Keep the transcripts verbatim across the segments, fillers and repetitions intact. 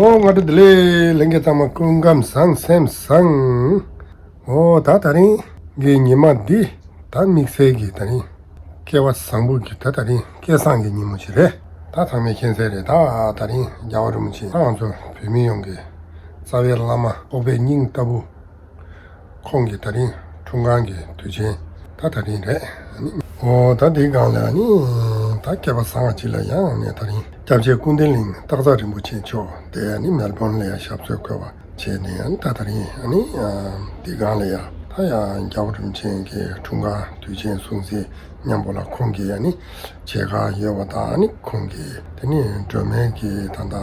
ཨོ་སྔ་དྲོ་བདེ་ལེགས། ལྷན་རྒྱས་ཚང་མ་སྐུ་ཁམས་བཟང་སེམས་བཟང་། ཨོ་ད་དེ་རིང་གི་ཉི་མ་འདི་ད་དམིགས་བསལ་གྱི་དེ་རིང་སྐལ་བ་བཟང་པོ་གི་ད་དེ་རིང་སྐལ་བཟང་གི་ཉིན་མོ་ཞིག་རེད། ད་ཚང་མས་མཁྱེན་གསལ་རེད། ད་དེ་རིང་རྒྱལ་བ་རིན་པོ་ཆེ་ད་ང་ཚོ་བོད་མི་ཡོངས་ཀྱི་རྩ་བའི་བླ་མ་སྤོབས་པའི་སྙིང་ལྟ་བུ། ཁོང་གི་དེ་རིང་འཁྲུངས་སྐར་གྱི་དུས་ཆེན་ད་དེ་རིང་རེད། ཨོ་ད་འདི་སྒང་ལ་ནི་ད་སྐལ་བ་བཟང་བ་ཅིག་ལ་ཡང་ནས་དེ་རིང་སྐྱབས་རྗེ་ཀུན་བདེ་གླིང་སྟག་འཚེར་རིན་པོ་ཆེ་མཆོག་དེ་ནི་མེལ་བོན་ལ་ཡང་ཞབས་སོར་འཁོད་པ་བྱས་ནས་ཡང་ད་དེ་རིང་ནི་འདི་སྒང་ལ་ཡང་ད་ཡང་རྒྱལ་བ་རིན་པོ་ཆེ་གི་འཁྲུངས་སྐར་དུས་ཆེན་སྲུང་བརྩི་མཉམ་པོ་ལ་ཁོང་གིས་ཡང་ནི་མཇལ་ཁ་ཡོད་པ་དང་ནི་ཁོང་གིས་དེ་ནི་སྒྲོལ་མའི་གི་ད་ལྟ་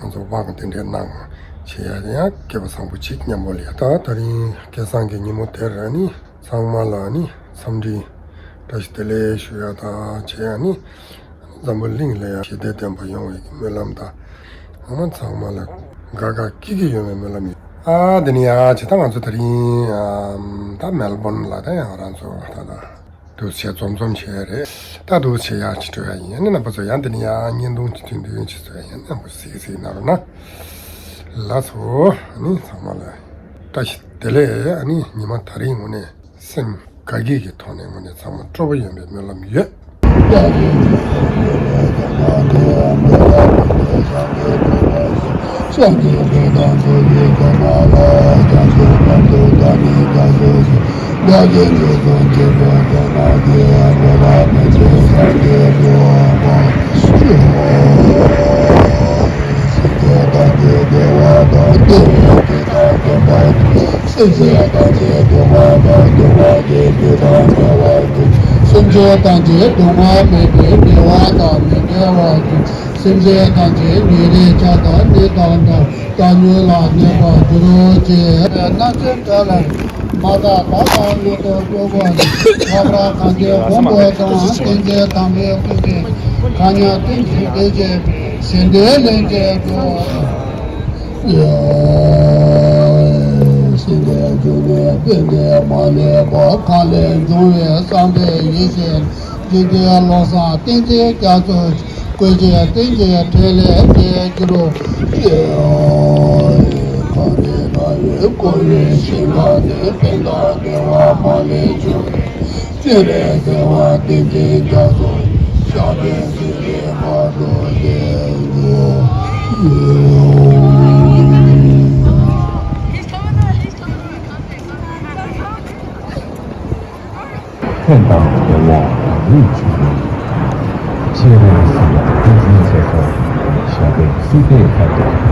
ང་ཚོ་དབང་དེ་འདྲའི་གནང་བྱེད་ཡ་ཡང་སྐལ་བ་བཟང་པོ་ཅིག་མཉམ་པོ་ལ་ཡ། ད་དེ་རིང་སྐལ་བཟང་གི་ཉིན་མོ་དེར་ནི་ཚང་མ་ལ་ནི་འཚམས་འདྲི་བཀྲ་ཤིས་བདེ་ལེགས་ཞུ་ཡ་དང་བྱེད་ཡ་ནི་འཛམ་བུ་གླིང་ལ་ཡ་ཞི་བདེ་ལྡན་པ་ཡོང་བའི་སྨོན་ལམ་དང་ཨ་མ་ཚང་མ་ལ་དགའ་དགའ་སྐྱིད་སྐྱིད་ཡོང་བའི་སྨོན་ལམ་ཡོད། ཨ་དེ་ནི་ཡ་བྱེད་ད་ང་ཚོ་དེ་རིང་ཨམ་ད་མེལ་བོན་ལ་ད་ཡང་རང་ཚོ་ད་ད། འདུག་བྱས་འཛོམས་འཛོམས་བྱས་རེད། ད་འདུག་བྱས་ཡག་ཅིག་སྤྲོད་ཡ་ཡིན། ཨ་ནི་རྣམ་པ་ཚོ་ཡང་འདི་ནི་ཡང་བརྙན་ཐུང་ཅིག་ཐུང་ཐུང་ཅིག་བཟོ་ཡ་ཡིན། རྣམ་པ་གཟིགས་གཟིགས་གནང་རོགས་གནང་། ལགས་སོ། ཨ་ནི་ཚང་མ་ལ་བཀྲ་ཤིས་བདེ་ལེགས། ཨ་ནི་ཉི་མ་ད་རིང་དངོས་གནས་སེམས་དགའ་སྐྱིད་ཀྱི་ཐོག་ནས་དངོས་གནས་ཚང་མ་སྤྲོ་པོ་ཡོང་བའི་སྨོན་ལམ་ཡོད། སེམས་ཅན་ཐམས་ཅད་སྡུག་བསྔལ་དང་སྡུག་བསྔལ་གྱི་རྒྱུ་དང་བྲལ་བར་གྱུར། སེམས་ཅན་ཐམས་ཅད་སྡུག་བསྔལ་མེད་པའི་བདེ་བ་དང་མི་འབྲལ་བར་གྱུར། སེམས་ཅན་ཐམས་ཅད་ཉེ་རིང་ཆགས་སྡང་གཉེན་དང་བྲལ། བཏང་སྙོམས་ལ་གནས་པར་འགྱུར་རོ་ཞེས། རྣམ་ཅན་དག་ལ་མ་དག་བདག་དང་བློ་ལྡན་སྤྲུལ་པ་ནི། ལྷ་དང་གངས་ཅན་འོད་འབར་དང་། སེམས་ཅན་དམ་པའི་སྐུ་ཚེ་གང་ཉག་ཀུན་གྱི་བདེ་བྱེད་པའི། ཟིན་བྲིས་ལན་ཅན་སྒྲོལ་བ། ཟིན་པའི་རྒྱུ་ནི་དཔེ་ནི་མ་ལུས་པ། གང་ལས་འབྱུང་བའི་བསམ་པའི་ཡེ་ཤེས། འཇིག་རྟེན་བློ་བཟང་བསྟན་འཛིན་རྒྱ་མཚོ། ཀུན་མཁྱེན་བསྟན་འཛིན་འཕྲིན་ལས་རྒྱས་འགྱུར་རོ། གངས་རིའི་བྲག་རི་བསྐོར་བའི་ཞིང་ཁམས་ནས། ཕན་དང་བདེ་བ་མ་ལུས་འབྱུང་བའི། སྤྱན་རས་གཟིགས་དབང་བསྟན་འཛིན་རྒྱ་མཚོ། ཞབས་པད་སྲིད་མཐའི་བར་དུ་བརྟན་གྱུར། ཕན་དང་བདེ་བ་རང་ལུས་འབྱུང་བའི། སྤྱན་རས་གཟིགས་དབང་བསྟན་འཛིན་རྒྱ་མཚོ། ཞབས་པད་སྲིད་མཐའི་བར་དུ།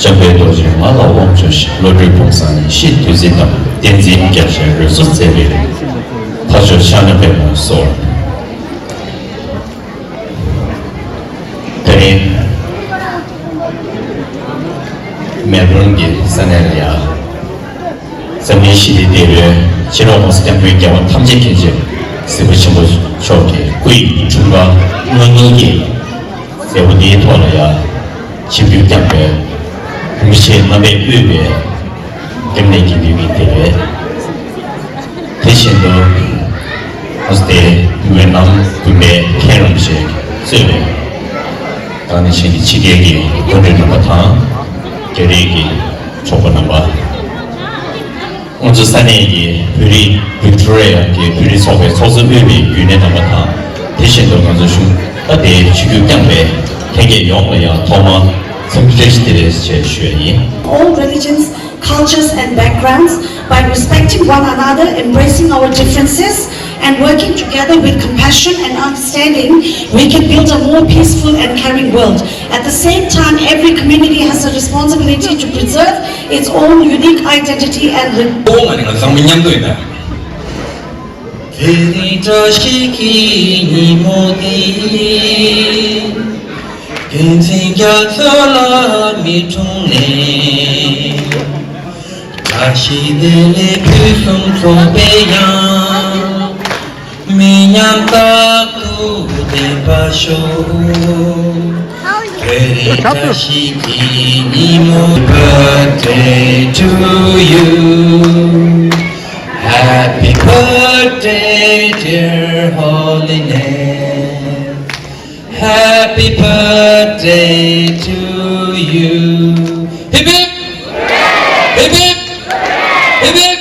འཇམ་དཔལ་རྡོ་རྗེ་ང་ལ་དབང་ཕྱུག་ཤིག་བློ་གྲོས་ཕུན་སུམ་ཚོགས་ནས་ཤིས་བདུད་རྩི་དང་བསྟན་འཛིན་རྒྱལ་མཚན་རོལ་མཚོ་རྩེ་བའི་ཕ་ཇོ་ཕྱག་ན་པདྨོ་སོགས། དེ་རིང་མེལ་བྷོན་གྱི་ས་གནས་ལ་ཡ། འཛམ་གླིང་ཞི་བདེའི་དེད་དཔོན་སྤྱི་ནོར་༸གོང་ས་༸སྐྱབས་མགོན་རྒྱལ་བ་ཐམས་ཅད་མཁྱེན་ཅིང་གཟིགས་པ་ཆེན་པོ་མཆོག་གི་སྐུ་ཡི་འཁྲུངས་སྐར་དངོས་གཉེར་གྱི་མཛད་སྒོ་འདིའི་ཐོག་ལ་ཡ། ཆིབས་བསྒྱུར་བསྐྱངས་པའི་རིན་པོ་ཆེ་རྣམ་པས་དབུས་པའི་རྒྱབ་ནས་དགེ་འདུན་གྱི་སྡེ་བས། དེ་བཞིན་དུ་ཨ་སྟེ་བོད་ནང་དགོན་པའི་མཁན་རིན་པོ་ཆེ་གཙོས་པའི་དེ་ནང་བཞིན་གྱི་ཕྱི་རྒྱལ་གྱི་དགོན་སྡེ་རྣམ་པ་དང་། རྒྱ་རིགས་ཀྱི་ཚོགས་པ་རྣམ་པ། ང་ཚོ་ས་གནས་ཀྱི་བོད་རིགས་བིག་ཊོ་རི་ཡ་གི་བོད་རིགས་ཚོགས་པའི་ཚོགས་གཙོ་དབུས་པའི་རྒྱུན་ལས་རྣམ་པ་དང་། དེ་བཞིན་དུ་ང་ཚོ་གཞུང་ཨ་སྟེ་ཆིབས་བསྒྱུར་བསྐྱངས་པའི་ལྷན་རྒྱས་ཡོངས་ལ་ཡང་ཐོག་མར་འཚམས་འདྲི་བཀྲ་ཤིས་བདེ་ལེགས་ཞེས་ཞུ་ཡ་ཡིན། All religions, cultures and backgrounds, by respecting one another, embracing our differences, and working together with compassion and understanding, we can build a more peaceful and caring world. At the same time, every community has a responsibility to preserve its own unique identity and re- ཨོ་མ་ནི་ང་ཚང་མ་མཉམ་དུ་ཡིན་ན། དེ་རིང་བཀྲ་ཤིས་ཀྱི་ཉིན་མོ་འདི། བསྟན་འཛིན་རྒྱ་མཚོ་ལ་མི་འཁྲུངས་ནས། བཀྲ་ཤིས་བདེ་ལེགས་ཕུན་སུམ་ཚོགས་པའི་དབྱངས། མི་ཉམས་རྟག་ཏུ་ལྡན་པར་ཤོག་དེ་རིང་བཀྲ་ཤིས་ཀྱི་ཉིན་མོ། Birthday to you. Happy birthday, dear Holiness. Happy birthday to you. Hip hip! Hip hip! Hip hip!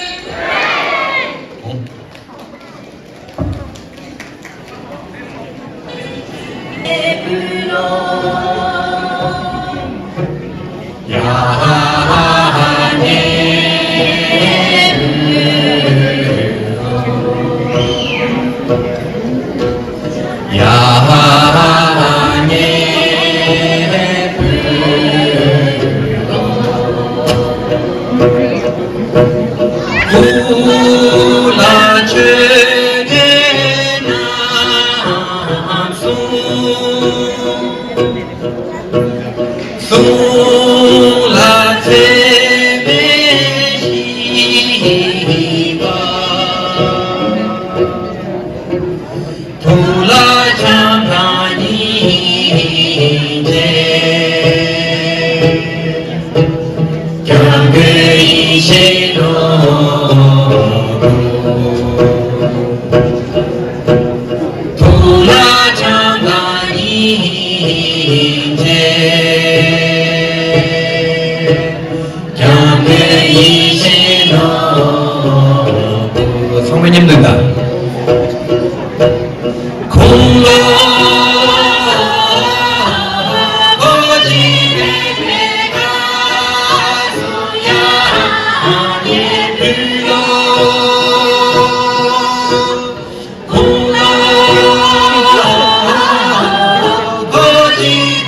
ཐུགས་ལ་བྱམས་དང་སྙིང་རྗེ། སྐྱབས་མགོན་ཡེ་ཤེས་ནོར་བུ། ཐུགས་ལ་བྱམས་དང་སྙིང་རྗེ། སྐྱབས་མགོན་ཡེ་ཤེས་ནོར་བུ། ཚང་མ་མཉམ་དུ་ད། ཁོང་ལ་གོ་ཅི་མེད་མེད་ཀ་སུ་ཡ་ཉེ་བུ་ལོ། ཁོང་ལ་གོ་ཅི་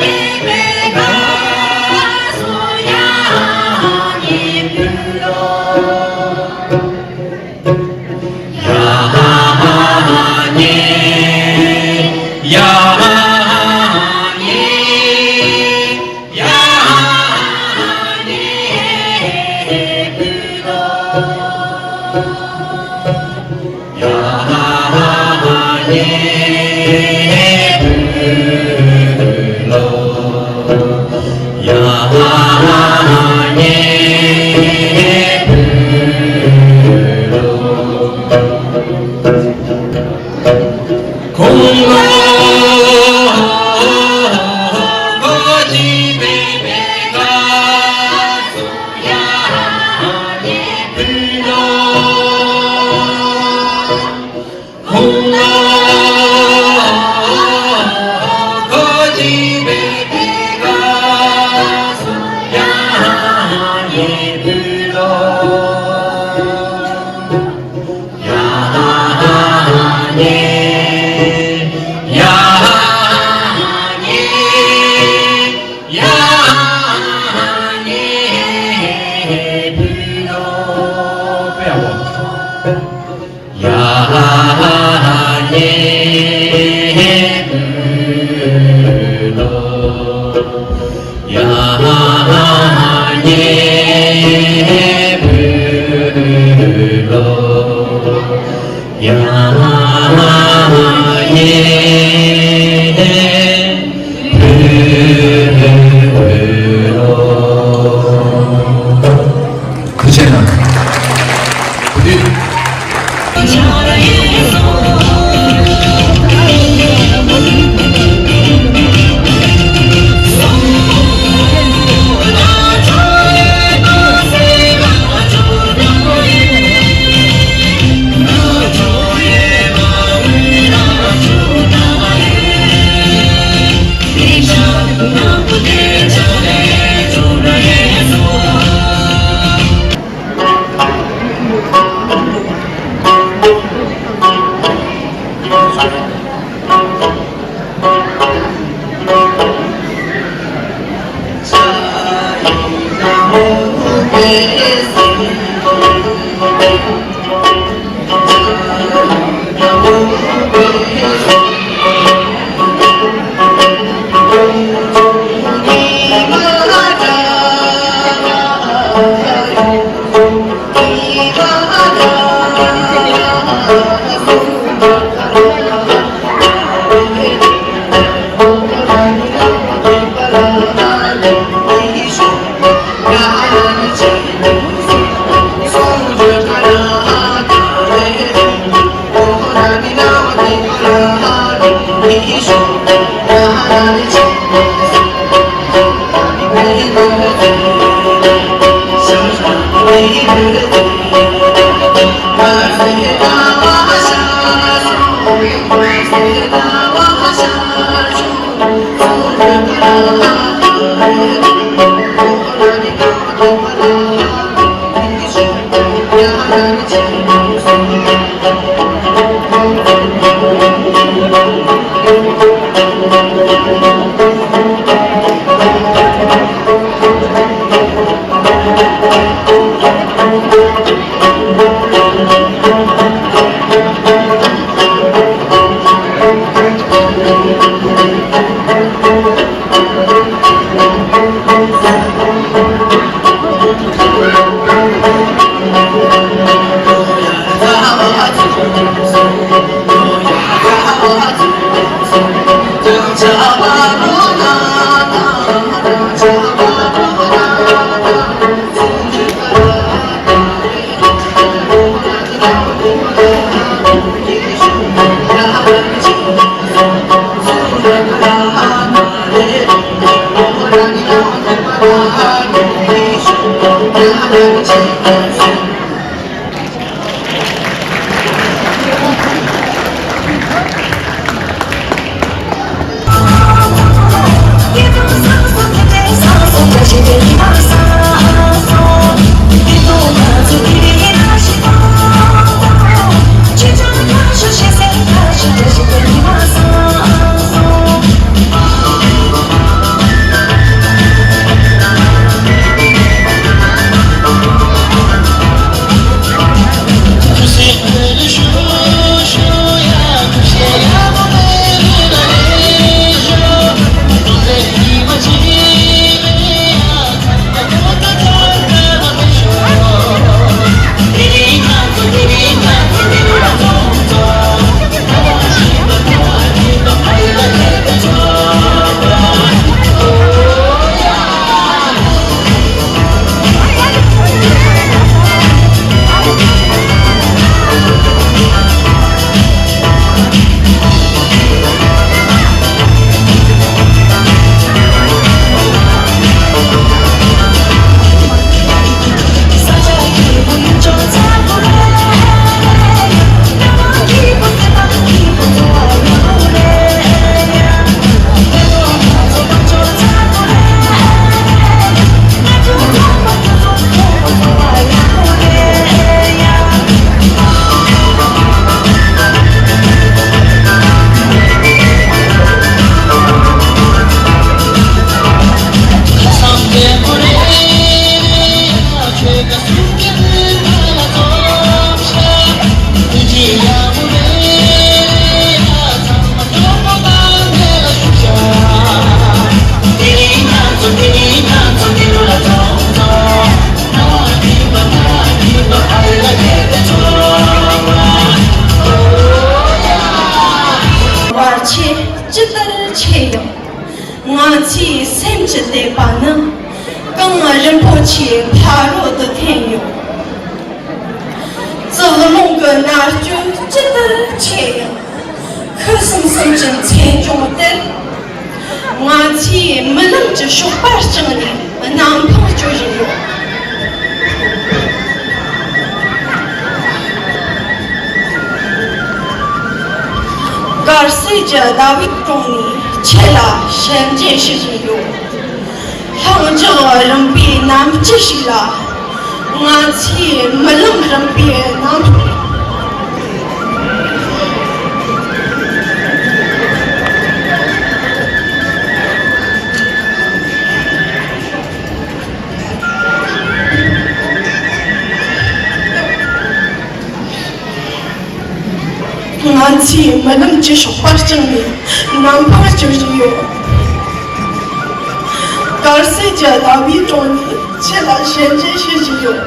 ཐུགས་རྗེ་གནང་། ཇི་ལྟར་ཆེ་ཡང་། ང་ཚོའི་སེམས་ཀྱི་བདེ་བ་ནི། གངས་རིན་པོ་ཆེའི་ཕ་རོལ་ཏུ་འཐེན་ཡོད། རྩི་ཀླུང་གི་མནར་གཅོད་ཇི་ལྟར་ཆེ་ཡང་། ཁུ་སིམ་སིམ་གྱི་མཚན་ལྗོངས་དེར། ང་ཚོས་རྨི་ལམ་གྱི་ཞོགས་པ་སྤྲིངས་ནས་གནམ་འཕང་སྐྱོར་བཞིན་ཡོད། དཀར་གསལ་གྱི་ཟླ་བའི་དྲུང་ནས་ཁྱེད་ལ་ཞལ་མཇལ་ཞུ་བཞིན་ཡོད། ལྷིང་འཇགས་རིམ་པའི་གནམ་དཀྱིལ་ཞིག་ལ། ང་ཚོས་རྨི་ལམ་རིམ་པའི་གནམ། ང་ཚོས་རྨི་ལམ་གྱི་ཞོགས་པ་སྤྲིངས་ནས་གནམ་འཕང་སྐྱོར་བཞིན་ཡོད། དཀར་གསལ་གྱི་ཟླ་བའི་དྲུང་ནས་ཁྱེད་ལ་ཞལ་མཇལ་ཞུ་བཞིན་ཡོད།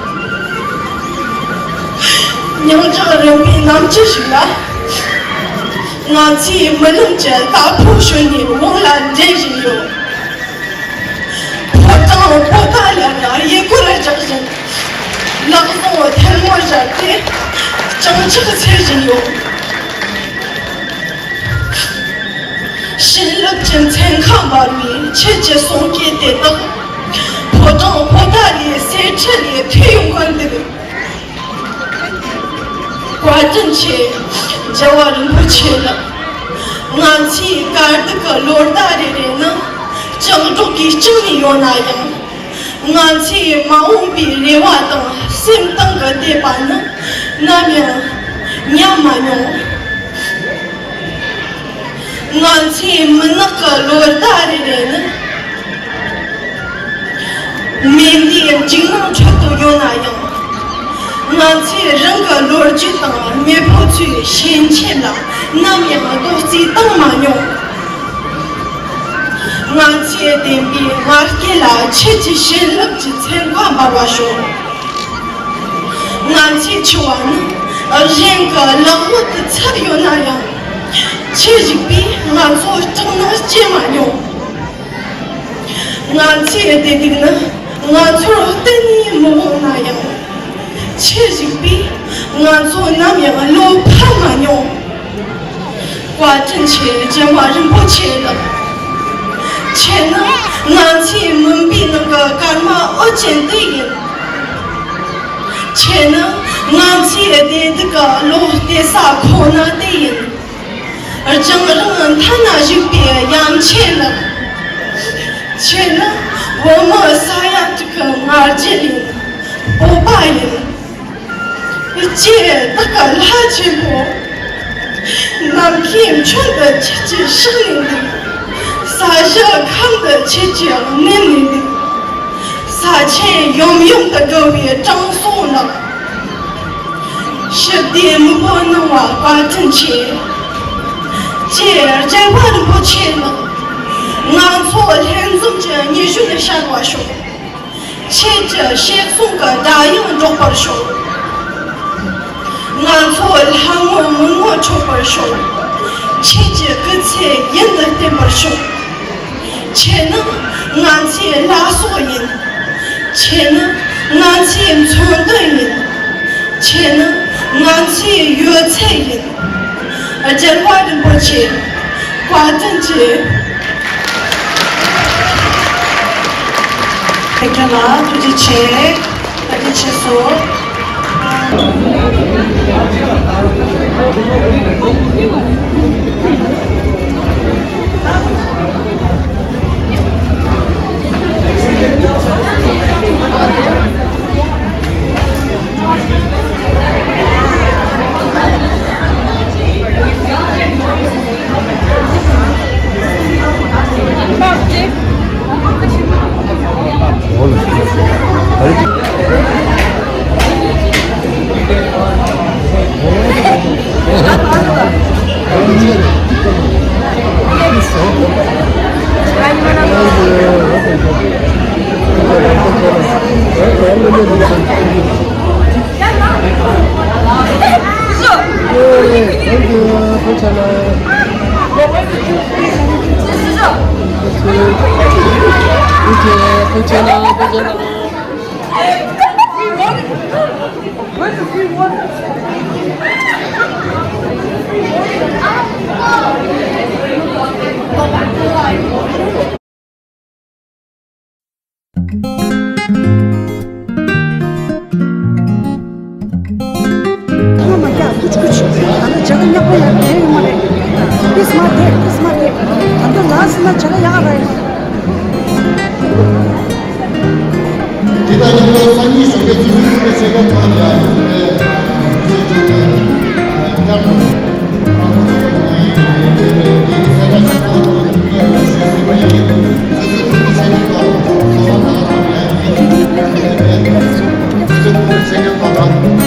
ལྷིང་འཇགས་རིམ་པའི་གནམ་དཀྱིལ་ཞིག་ལ། ང་ཚོས་རྨི་ལམ་གྱི་རྟ་ཕོ་ཞོན་ནས་དབང་ལ་འདྲེན་བཞིན་ཡོད། ཕོ་བྲང་པོ་ཏཱ་ལ་ལ་ཡི་གུར་རྒྱག་བཞིན། ལག་ཟུང་ཐལ་མོ་སྦྱར་ཏེ་བརྐྱངས་ཕྱག་འཚལ་བཞིན་ཡོད། བྱིན་རླབས་ཀྱི་མཚན་ཁ་འབར་བའི་ཁྱེད་ཀྱི་གསུང་སྐད་དེ་དག་ཕོ་བྲང་པོ་ཏཱ་ལའི་གསེར་ཁྲི་ལས་ཐོས་ཡོང་གི་འདུག། བཀའ་དྲིན་ཆེ། རྒྱལ་བ་རིན་པོ་ཆེ་ལགས། ང་ཚོའི་དཀའ་སྡུག་གི་ལོ་ཟླ་རེ་རེ་ནི་ལྕགས་སྒྲོག་གིས་བཅིངས་ནས་ཡོད་ན་ཡང་། ང་ཚོའི་མ་འོངས་པའི་རེ་བ་དང་སེམས་གཏིང་གི་བདེ་བ་ནི་ནམ་ཡང་ཉམས་མ་མྱོང་། ང་ཚོའི་མུན་ནག་གི་ལོ་ཟླ་རེ་རེ་ནི། མེ་འདིའི་འཇིགས་སྣང་ཁྲོད་དུ་ཡོད་ན་ཡང་། ང་ཚོས་རང་གི་ལོ་རྒྱུས་དང་མེས་པོ་ཚོའི་ཞལ་ཆེམས་ལ་ནམ་ཡང་རྡོག་རྫིས་བཏང་མ་མྱོང་། ང་ཚོའི་བདེན་པའི་ང་རྒྱལ་ལ་ཁྱེད་ཀྱི་བྱིན་རླབས་ཀྱི་མཚན་ཁ་འབར་བ་ཤོག། ང་ཚོའི་འཆི་བ་ནི་གཞན་གྱི་ལག་འོག་ཏུ་ཚུད་ཡོད་ན་ཡང་། ཁྱེད་བཞུགས་པས་ང་ཚོ་སྐྲག་སྣང་སྐྱེ་མ་མྱོང་། ང་ཚོའི་བདེ་སྡུག་ནི་ང་ཚོར་གཏན་ནས་མི་དབང་ན་ཡང་། ཁྱེད་བཞུགས་པས་ང་ཚོ་ནམ་ཡང་བློ་ཕམ་མ་མྱོང་། བཀའ་དྲིན་ཆེ། རྒྱལ་བ་རིན་པོ་ཆེ་ལགས། ཁྱེད་ནི་ང་ཚོའི་མུན་པའི་ནང་གི་སྐར་མ་འོད་ཅན་དེ་ཡིན། ཁྱེད་ནི་ང་ཚོའི་བདེ་སྡུག་གི་བློ་གཏད་ས་ཁོ་ན་དེ་ཡིན། རྒྱང་རིང་མཐའ་ན་བཞུགས་པའི་དབྱངས་ཅན་ལགས། ཁྱེད་ནི་བོད་མི་ས་ཡ་དྲུག་གི་ང་རྒྱལ་ཡིན། སྤོབས་པ་ཡིན། ལྕེ་བདག་གི་ལྷ་ཆེན་པོ། ནམ་མཁའི་མཆོག་ཏུ་ཁྱེད་ཀྱིས་གཤེགས་ནས་འདུག། ས་གཞི་ཁམས་དུ་ཁྱེད་ཀྱིས་གནས་ནས་འདུག། ས་ཆེན་ཡོམ་ཡོམ་དུ་བསྒྲིལ་བའི་དྲང་སྲོང་ལགས། ཞི་བདེའི་མི་བོ་གནང་བ་བཀའ་དྲིན་ཆེ། ཀྱེ་རྒྱལ་བ་རིན་པོ་ཆེ་ལགས། ང་ཚོ་ལྷན་འཛོམས་ཀྱི་ཉི་གཞོན་ཤར་བ་ཤོག། ཁྱེད་ཀྱི་གཤེགས་གསུང་གི་སྒྲ་དབྱངས་སྒྲོག་པར་ཤོག། ང་ཚོ་ལྷ་ངོ་མི་ངོ་འཕྲོད་པར་ཤོག། ཁྱེད་ཀྱི་སྐུ་ཚེ་ཡུན་དུ་བརྟན་པར་ཤོག། ཁྱེད་ནི་ང་ཚོའི་བླ་སྲོག་ཡིན། ཁྱེད་ནི་ང་ཚོའི་མཚོན་དོན་ཡིན། ཁྱེད་ནི་ང་ཚོའི་ཡོད་ཚད་ཡིན། རྒྱལ་བ་རིན་པོ་ཆེ། བཀའ་དྲིན་ཆེ། ཐུགས་རྗེ་ཆེ། བཀའ་དྲིན་ཆེ་སོ། ཐུགས་རྗེ་གནང་། ཐུགས་རྗེ་གནང་། ཐ་མ་མ་རྒྱག་ཀུ་ཆུ་ཀུ་ཆུ། ད་ནི་བྱ་དགའ་ཉག་པ་ཡང་དེ་ཡོད་མ་རེད། ཏིས་མ་དེ་ཏིས་མ་དེ། ད་ལྟ་ལ་སི་ན་བྱ་དགའ་ཡག་ར་ཡོད། དེ་དང་མཉམ་དུ་སང་ཉིན་གཞོན་སྐྱེས་ཚོགས་པའི་སྐུ་ཚེ་ཆེ་ཁག་ཐོག་ལ་ཡང་ཡོད་པའི་སྐུ་ཚེ་ཆུང་ནས་བསྐྱར་དུ་